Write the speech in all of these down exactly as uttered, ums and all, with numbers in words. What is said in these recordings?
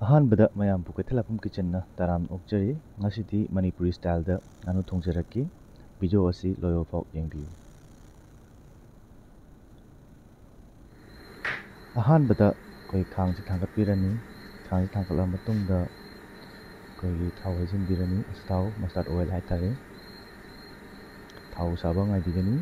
ꯑꯍꯥꯟꯕꯗ ꯃꯌꯥꯝꯕꯨ ꯀꯩꯊꯦꯜ ꯂꯥꯛꯐꯝ ꯀꯤꯠꯆꯟꯅ ꯇꯔꯥꯝꯅ ꯑꯣꯛꯆꯔꯤ꯫ ꯉꯁꯤꯗꯤ ꯃꯅꯤꯄꯨꯔꯤ ꯁ꯭ꯇꯥꯏꯜꯗ ꯉꯥꯅꯨ ꯊꯣꯡꯖꯔꯛꯀꯦ꯫ ꯚꯤꯗꯤꯑꯣ ꯑꯁꯤ ꯂꯣꯏꯕ ꯐꯥꯎ ꯌꯦꯡꯕꯤꯌꯨ꯫ ꯑꯍꯥꯟꯕꯗ ꯑꯩꯈꯣꯏ ꯈꯥꯡꯁꯤ ꯊꯥꯡꯒꯠꯄꯤꯔꯅꯤ꯫ ꯈꯥꯡꯁꯤ ꯊꯥꯡꯒꯠꯂꯕ ꯃꯇꯨꯡꯗ ꯑꯩꯈꯣꯏꯒꯤ ꯊꯥꯎ ꯍꯩꯖꯤꯟꯕꯤꯔꯅꯤ꯫ ꯑꯁ, ꯊꯥꯎ, mustard oil ꯍꯥꯏꯇꯥꯔꯦ꯫ ꯊꯥꯎ ꯁꯥꯕ ꯉꯥꯏꯕꯤꯒꯅꯤ꯫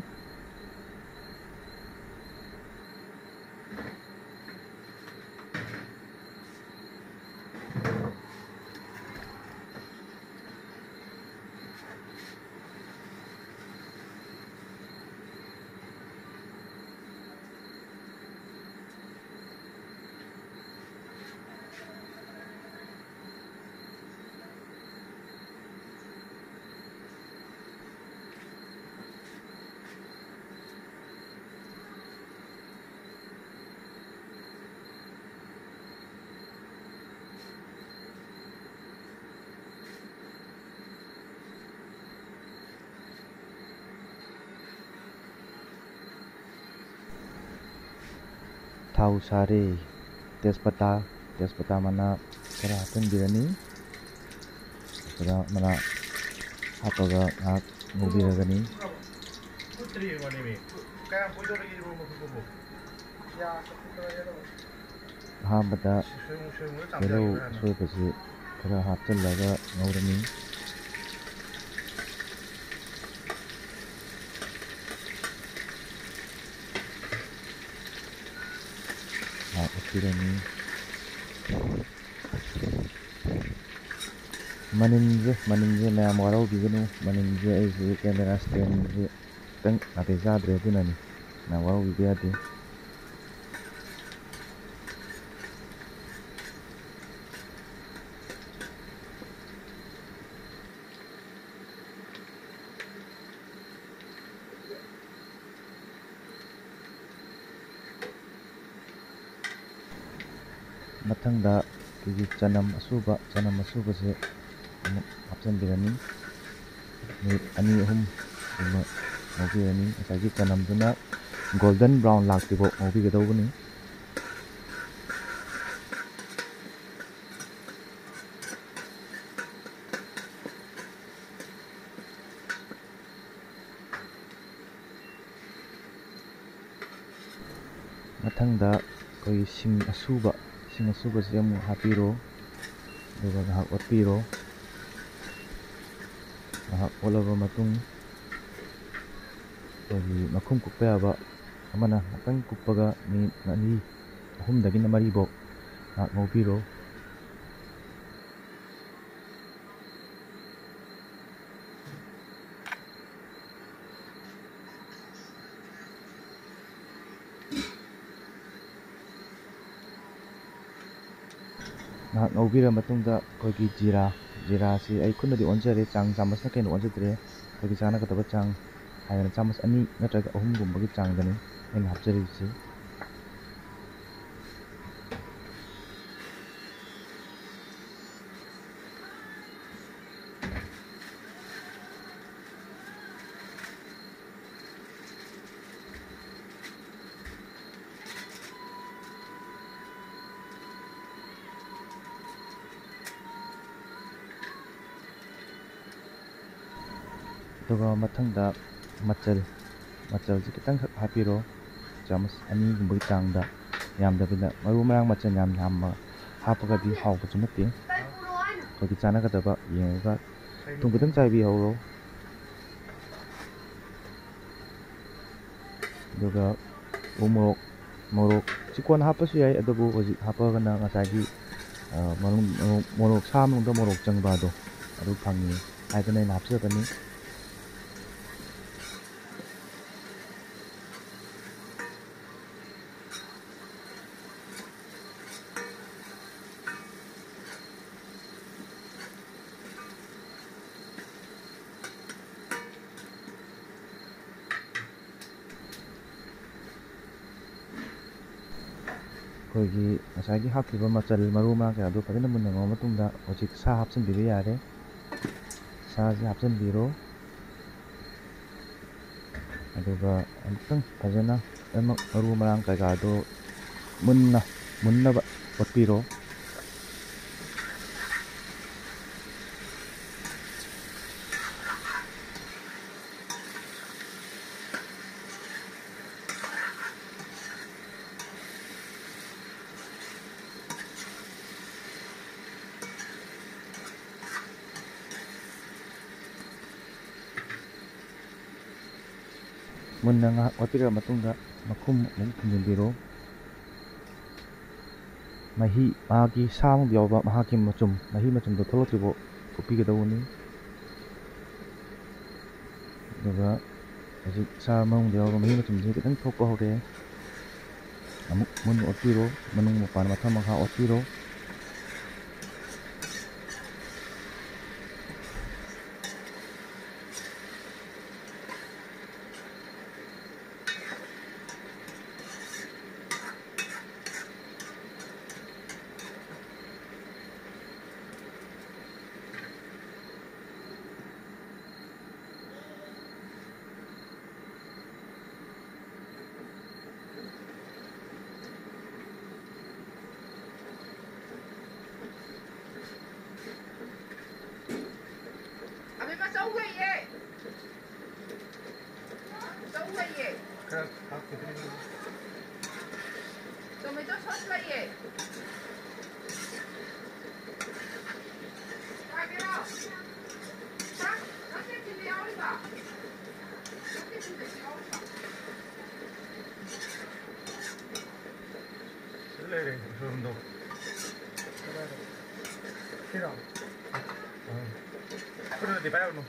ꯊꯥꯎ ꯁꯥꯔꯦ꯫ ꯇꯦꯖꯄꯇꯥ, ꯇꯦꯖꯄꯇꯥ ꯃꯅꯥ ꯈꯔ ꯍꯥꯞꯆꯤꯟꯕꯤꯔꯅꯤ꯫ ꯇꯦꯖꯄꯇꯥ ꯃꯅꯥ ꯍꯥꯞꯄꯒ ꯉꯥꯏꯍꯥꯛ ꯉꯧꯕꯤꯔꯒꯅꯤ꯫ ꯑꯍꯥꯟꯕꯗ ꯇꯤꯜꯍꯧ ꯑꯁꯣꯏꯕꯁꯤ ꯈꯔ ꯍꯥꯞꯆꯤꯜꯂꯒ ꯉꯧꯔꯅꯤ꯫ ꯉꯥꯏꯍꯥꯛ ꯑꯣꯠꯄꯤꯔꯅꯤ꯫ ꯃꯅꯤꯟꯁꯦ, ꯃꯅꯤꯟꯁꯦ ꯃꯌꯥꯝ ꯋꯥꯔꯧꯕꯤꯒꯅꯨ꯫ ꯃꯅꯤꯟꯁꯦ ꯑꯩꯁꯦ camera standꯁꯦ ꯈꯤꯇꯪ ꯅꯥꯇꯩ ꯆꯥꯗ꯭ꯔꯦ, ꯑꯗꯨꯅꯅꯤ꯫ ꯃꯌꯥꯝ ꯋꯥꯔꯧꯕꯤꯕ ꯌꯥꯗꯦ꯫ ꯃꯊꯪꯗ ꯑꯩꯈꯣꯏꯒꯤ ꯆꯅꯝ ꯑꯁꯨꯕ, ꯆꯅꯝ ꯑꯁꯨꯕꯁꯦ ꯑꯃꯨꯛ ꯍꯥꯞꯆꯤꯟꯕꯤꯔꯅꯤ꯫ ꯃꯤꯅꯤꯠ ꯑꯅꯤ ꯑꯍꯨꯝ ꯀꯨꯝꯕ ꯉꯧꯕꯤꯔꯅꯤ꯫ ꯉꯁꯥꯏꯒꯤ ꯆꯅꯝꯗꯨꯅ golden brown ꯂꯥꯛꯇ꯭ꯔꯤꯐꯥꯎ ꯉꯧꯕꯤꯒꯗꯧꯕꯅꯤ꯫ ꯃꯊꯪꯗ ꯑꯩꯈꯣꯏꯒꯤ ꯁꯤꯡ ꯑꯁꯨꯕ, ꯁꯤꯡ ꯑꯁꯨꯕꯁꯤ ꯑꯃꯨꯛ ꯍꯥꯞꯄꯤꯔꯣ꯫ ꯑꯗꯨꯒ ꯉꯥꯏꯍꯥꯛ ꯑꯣꯠꯄꯤꯔꯣ꯫ ꯉꯥꯏꯍꯥꯛ ꯑꯣꯠꯂꯕ ꯃꯇꯨꯡ, ꯑꯩꯈꯣꯏꯒꯤ ꯃꯈꯨꯝ ꯀꯨꯞꯄ ꯌꯥꯕ ꯑꯃꯅ ꯉꯥꯛꯇꯪ ꯀꯨꯞꯄꯒ ꯃꯤꯅꯤꯠ ꯑꯅꯤ, ꯑꯍꯨꯝꯗꯒꯤꯅ ꯃꯔꯤꯐꯥꯎ ꯉꯥꯏꯍꯥꯛ ꯉꯧꯕꯤꯔꯣ꯫ ꯉꯥꯏꯍꯥꯛ ꯉꯧꯕꯤꯔ ꯃꯇꯨꯡꯗ ꯑꯩꯈꯣꯏꯒꯤ ꯖꯤꯔꯥ, ꯖꯤꯔꯥꯁꯤ ꯑꯩ ꯈꯨꯠꯅꯗꯤ ꯑꯣꯟꯖꯔꯦ, ꯆꯥꯡ ꯆꯥꯃꯁꯅ ꯀꯩꯅꯣ ꯑꯣꯟꯖꯗ꯭ꯔꯦ꯫ ꯑꯩꯈꯣꯏꯒꯤ ꯆꯥꯅꯒꯗꯕ ꯆꯥꯡ ꯍꯥꯏꯗꯅ ꯆꯥꯃꯁ ꯑꯅꯤ ꯅꯠꯇ꯭ꯔꯒ ꯑꯍꯨꯝꯒꯨꯝꯕꯒꯤ ꯆꯥꯡꯗꯅꯤ ꯑꯩꯅ ꯍꯥꯞꯆꯔꯤꯕꯁꯤ꯫ ꯑꯗꯨꯒ ꯃꯊꯪꯗ ꯃꯆꯜ, ꯃꯆꯜꯁꯤ ꯈꯤꯇꯪꯈꯛ ꯍꯥꯞꯄꯤꯔꯣ, ꯆꯥꯃꯁ ꯑꯅꯤꯒꯨꯝꯕꯒꯤ ꯆꯥꯡꯗ, ꯌꯥꯝꯗꯕꯤꯗ꯫ ꯃꯔꯨ ꯃꯔꯥꯡ ꯃꯆꯜ ꯌꯥꯝ ꯌꯥꯝꯕ ꯍꯥꯞꯄꯒꯗꯤ ꯍꯥꯎꯕꯁꯨ ꯅꯠꯇꯦ꯫ ꯑꯩꯈꯣꯏꯒꯤ ꯆꯥꯅꯒꯗꯕ ꯌꯦꯡꯉꯒ ꯊꯨꯝ ꯈꯤꯇꯪ ꯆꯥꯏꯕꯤꯍꯧꯔꯣ꯫ ꯑꯗꯨꯒ ꯎ ꯃꯣꯔꯣꯛ, ꯃꯣꯔꯣꯛꯁꯤ ꯀꯣꯟꯅ ꯍꯥꯞꯄꯁꯨ ꯌꯥꯏ, ꯑꯗꯨꯕꯨ ꯍꯧꯖꯤꯛ ꯍꯥꯞꯄꯒꯅ ꯉꯁꯥꯏꯒꯤ, ꯑ, ꯃꯔꯨ-, ꯃꯔꯨ-, ꯃꯣꯔꯣꯛ ꯁꯥ ꯃꯅꯨꯡꯗ ꯃꯣꯔꯣꯛ ꯆꯪꯕ ꯑꯗꯣ ꯑꯗꯨ ꯐꯪꯉꯤ ꯍꯥꯏꯗꯅ ꯑꯩꯅ ꯍꯥꯞꯆꯕꯅꯤ꯫ ꯑꯩꯈꯣꯏꯒꯤ ꯉꯁꯥꯏꯒꯤ ꯍꯥꯞꯈꯤꯕ ꯃꯆꯜ, ꯃꯔꯨ ꯃꯔꯥꯡ ꯀꯌꯥꯗꯣ ꯐꯖꯅ ꯃꯨꯟꯅ ꯉꯧꯔ ꯃꯇꯨꯡꯗ, ꯍꯧꯖꯤꯛ ꯁꯥ ꯍꯥꯞꯆꯤꯟꯕꯤꯕ ꯌꯥꯔꯦ꯫ ꯁꯥꯁꯦ ꯍꯥꯞꯆꯤꯟꯕꯤꯔꯣ꯫ ꯑꯗꯨꯒ ꯑꯃꯨꯛꯇꯪ ꯐꯖꯅ ꯂꯣꯏꯅꯃꯛ ꯃꯔꯨ ꯃꯔꯥꯡ ꯀꯩꯀꯥꯗꯣ ꯃꯨꯟꯅ, ꯃꯨꯟꯅꯕ ꯑꯣꯠꯄꯤꯔꯣ꯫ ꯃꯨꯟꯅ ꯉꯥꯏꯍꯥꯛ ꯑꯣꯠꯄꯤꯔꯕ ꯃꯇꯨꯡꯗ ꯃꯈꯨꯝ ꯑꯃꯨꯛ ꯈꯨꯝꯖꯤꯟꯕꯤꯔꯣ꯫ ꯃꯍꯤ, ꯃꯍꯥꯛꯀꯤ ꯁꯥ ꯑꯃ ꯌꯥꯎꯕ ꯃꯍꯥꯛꯀꯤ ꯃꯆꯨꯝ, ꯃꯍꯤ ꯃꯆꯨꯝꯗꯣ ꯊꯣꯛꯂꯛꯇ꯭ꯔꯤꯐꯥꯎ ꯐꯨꯠꯄꯤꯒꯗꯧꯕꯅꯤ꯫ ꯑꯗꯨꯒ ꯍꯧꯖꯤꯛ ꯁꯥ ꯃꯅꯨꯡꯗ ꯌꯥꯎꯕ ꯃꯍꯤ ꯃꯆꯨꯝꯁꯤ ꯈꯤꯇꯪ ꯊꯣꯛꯄ ꯍꯧꯔꯛꯑꯦ꯫ ꯑꯃꯨꯛ ꯃꯨꯟꯅ ꯑꯣꯠꯄꯤꯔꯣ, ꯃꯅꯨꯡ ꯃꯄꯥꯟ ꯃꯊꯛ ꯃꯈꯥ ꯑꯣꯠꯄꯤꯔꯣ꯫ ꯑꯕꯦꯝꯃ, ꯆꯧ ꯂꯩꯌꯦ꯫ ꯆꯧ ꯂꯩꯌꯦ꯫ ꯈꯔ ꯍꯥꯞꯈꯤꯗꯣꯏꯅꯦ꯫ ꯇꯣꯃꯦꯇꯣ ꯁꯣꯁ ꯂꯩꯌꯦ꯫ ꯆꯥꯒꯦꯔꯣ? ꯆꯥꯛ, ꯅꯪ ꯀꯦꯟꯇꯤꯟꯗ ꯌꯥꯎꯔꯤꯕ? ꯅꯪ ꯀꯦꯟꯇꯤꯟꯗꯁꯨ ꯌꯥꯎꯔꯤꯕ? ꯁꯤꯗ ꯂꯩꯔꯦ, ꯎꯁꯣꯏꯔꯨꯝꯗꯣ꯫ ꯁꯤꯔꯣ? ꯑꯥ꯫ ꯈꯨꯠꯅꯗꯤ ꯄꯥꯏꯔꯨꯅꯨ꯫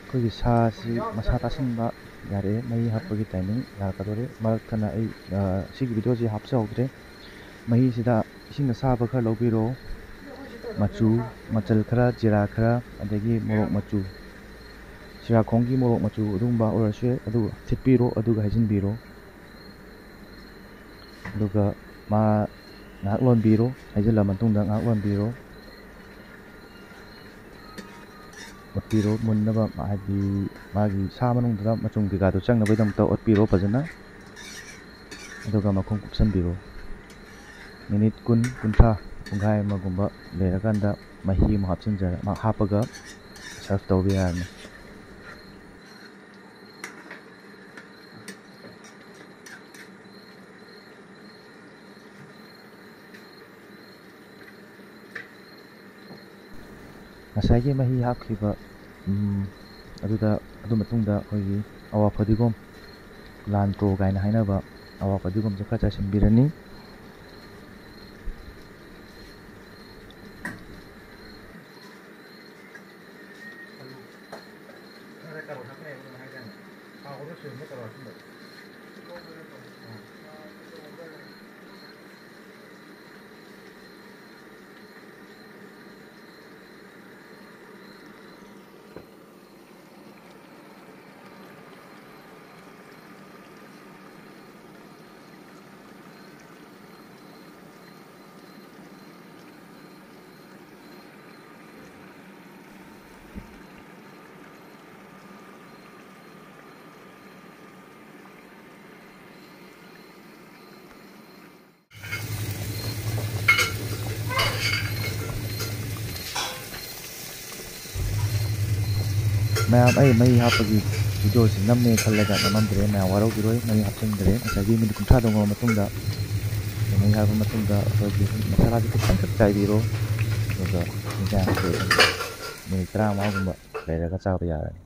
ꯑꯩꯈꯣꯏꯒꯤ ꯁꯥꯁꯤ ꯃꯁꯥ ꯇꯥꯁꯤꯟꯕ ꯌꯥꯔꯛꯑꯦ, ꯃꯍꯤ ꯍꯥꯞꯄꯒꯤ timing ꯂꯥꯛꯀꯗꯧꯔꯦ꯫ ꯃꯔꯛ ꯊꯠꯅ ꯑꯩ, ꯑ, ꯁꯤꯒꯤ videoꯁꯤ ꯍꯥꯞꯆꯍꯧꯗ꯭ꯔꯦ꯫ ꯃꯍꯤꯁꯤꯗ ꯏꯁꯤꯡ ꯑꯁꯥꯕ ꯈꯔ ꯂꯧꯕꯤꯔꯣ, ꯃꯆꯨ, ꯃꯆꯜ ꯈꯔ, ꯖꯤꯔꯥ ꯈꯔ, ꯑꯗꯒꯤ ꯃꯣꯔꯣꯛ ꯃꯆꯨ, ꯁꯤꯔꯥꯈꯣꯡꯒꯤ ꯃꯣꯔꯣꯛ ꯃꯆꯨ ꯑꯗꯨꯒꯨꯝꯕ ꯑꯣꯏꯔꯁꯨ ꯌꯥꯏ, ꯑꯗꯨ ꯊꯤꯠꯄꯤꯔꯣ, ꯑꯗꯨꯒ ꯍꯩꯖꯤꯟꯕꯤꯔꯣ꯫ ꯑꯗꯨꯒ ꯃꯥ ꯉꯥꯏꯍꯥꯛ ꯂꯣꯟꯕꯤꯔꯣ꯫ ꯍꯩꯖꯤꯜꯂ ꯃꯇꯨꯡꯗ ꯉꯥꯏꯍꯥꯛ ꯂꯣꯟꯕꯤꯔꯣ꯫ ꯑꯣꯠꯄꯤꯔꯣ ꯃꯨꯟꯅꯕ, ꯍꯥꯏꯗꯤ ꯃꯥꯒꯤ ꯁꯥ ꯃꯅꯨꯡꯗꯨꯗ ꯃꯆꯨꯝ ꯀꯩꯀꯥꯗꯣ ꯆꯪꯅꯕꯒꯤꯗꯃꯛꯇ ꯑꯣꯠꯄꯤꯔꯣ ꯐꯖꯅ꯫ ꯑꯗꯨꯒ ꯃꯈꯨꯝ ꯀꯨꯞꯁꯟꯕꯤꯔꯣ꯫ ꯃꯤꯅꯤꯠ ꯀꯨꯟ, ꯀꯨꯟꯊ꯭ꯔꯥ, ꯄꯨꯡꯈꯥꯏ ꯑꯃꯒꯨꯝꯕ ꯂꯩꯔꯀꯥꯟꯗ ꯃꯍꯤ ꯑꯃꯨꯛ ꯍꯥꯞꯆꯤꯟꯖꯔ-, ꯍꯥꯞꯄꯒ serve ꯇꯧꯕ ꯌꯥꯔꯅꯤ꯫ ꯉꯁꯥꯏꯒꯤ ꯃꯍꯤ ꯍꯥꯞꯈꯤꯕ, ꯎꯝ, ꯑꯗꯨꯗ, ꯑꯗꯨ ꯃꯇꯨꯡꯗ ꯑꯩꯈꯣꯏꯒꯤ ꯑꯋꯥ ꯐꯗꯤꯒꯣꯝ, ꯂꯥꯟ ꯀ꯭ꯔꯣ ꯀꯥꯏꯅ ꯍꯥꯏꯅꯕ ꯑꯋꯥ ꯐꯗꯤꯒꯣꯝꯁꯦ ꯈꯔ ꯆꯥꯏꯁꯤꯟꯕꯤꯔꯅꯤ꯫ ꯃꯌꯥꯝ, ꯑꯩ ꯃꯩ ꯍꯥꯞꯄꯒꯤ video ꯁꯤ ꯅꯝꯃꯦ ꯈꯜꯂꯒ ꯅꯝꯃꯝꯗ꯭ꯔꯦ꯫ ꯃꯌꯥꯝ ꯋꯥꯔꯧꯕꯤꯔꯣꯏ, ꯃꯩ ꯍꯥꯞꯆꯤꯟꯗ꯭ꯔꯦ꯫ ꯉꯁꯥꯏꯒꯤ ꯃꯤꯅꯤꯠ ꯀꯨꯟꯊ꯭ꯔꯥꯗꯣ ꯉꯧꯔ ꯃꯇꯨꯡꯗ, ꯃꯩ ꯍꯥꯞꯄ ꯃꯇꯨꯡꯗ ꯑꯩꯈꯣꯏꯒꯤ ꯃꯁꯥꯂꯥꯁꯦ ꯈꯤꯇꯪꯈꯛ ꯆꯥꯏꯕꯤꯔꯣ, ꯑꯗꯨꯒ ꯏꯟꯖꯥꯡꯁꯦ ꯃꯤꯅꯤꯠ ꯇꯔꯥꯃꯉꯥꯒꯨꯝꯕ ꯂꯩꯔꯒ ꯆꯥꯕ ꯌꯥꯔꯅꯤ꯫